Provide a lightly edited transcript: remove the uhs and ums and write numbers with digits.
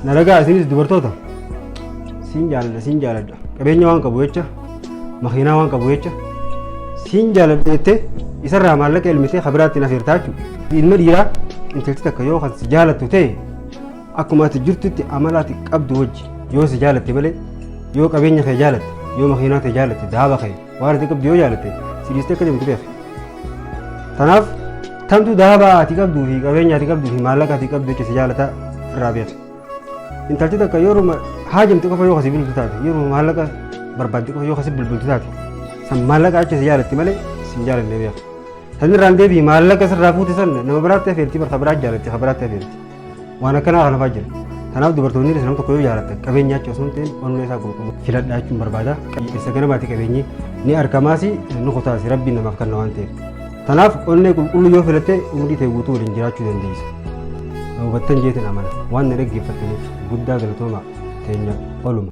Na dhagaa isinis dubartoota siin jaaladha siin jaaladha qabeenya waan qabu jecha makiinaa waan qabu jecha siin jaaladha jettee isarraa maallaqa elmitee kabiraatti na feertaa jechuudha. Ilma dhiiraa intalti takka yoo kan si jaalattu ta'e akkuma ati jirtutti amala ati qabdu wajji yoo si jaalatte malee yoo qabeenya kee jaalatte yoo makiinaa kee jaalatte daaba kee waan ati qabdu yoo jaalatte si dhiistee akka deemtu beeki. Tanaaf tamtu daaba ati qabduu fi qabeenya ati qabduu fi maallaqa ati qabdu jecha si jaalata irraa beeki. Intalti takka yeroo haajamte qofa yoo kasi bilbiltu taate yeroo maallaqa barbaadde qofa yoo kasi bilbiltu taate san maallaqa achi si jaalatti malee si hin jaalanne beeki. San irraan deebii maallaqa sirraa fuute san nama biraatti afeerti bar kabiraatti jaalatti kabiraatti afeerti. Waan akkanaa kana fa'aa jira. Kanaaf dubartoonni nama tokko yoo jaalatan qabeenya achi osoo hin ta'in onnee isaa qulqulluu filadhaa jechuun barbaada. Isa ganamaati qabeenyi ni argamaasi ni kutaasi rabbiin namaaf kenna waan ta'eef. Kanaaf onnee qulqulluu yoo filatte umrii ta'e guutuu waliin jiraachuu dandeessa. Hubattan jeetin amana waan na dhaggeeffattaniif guddaa galatoomaa teenya oluma.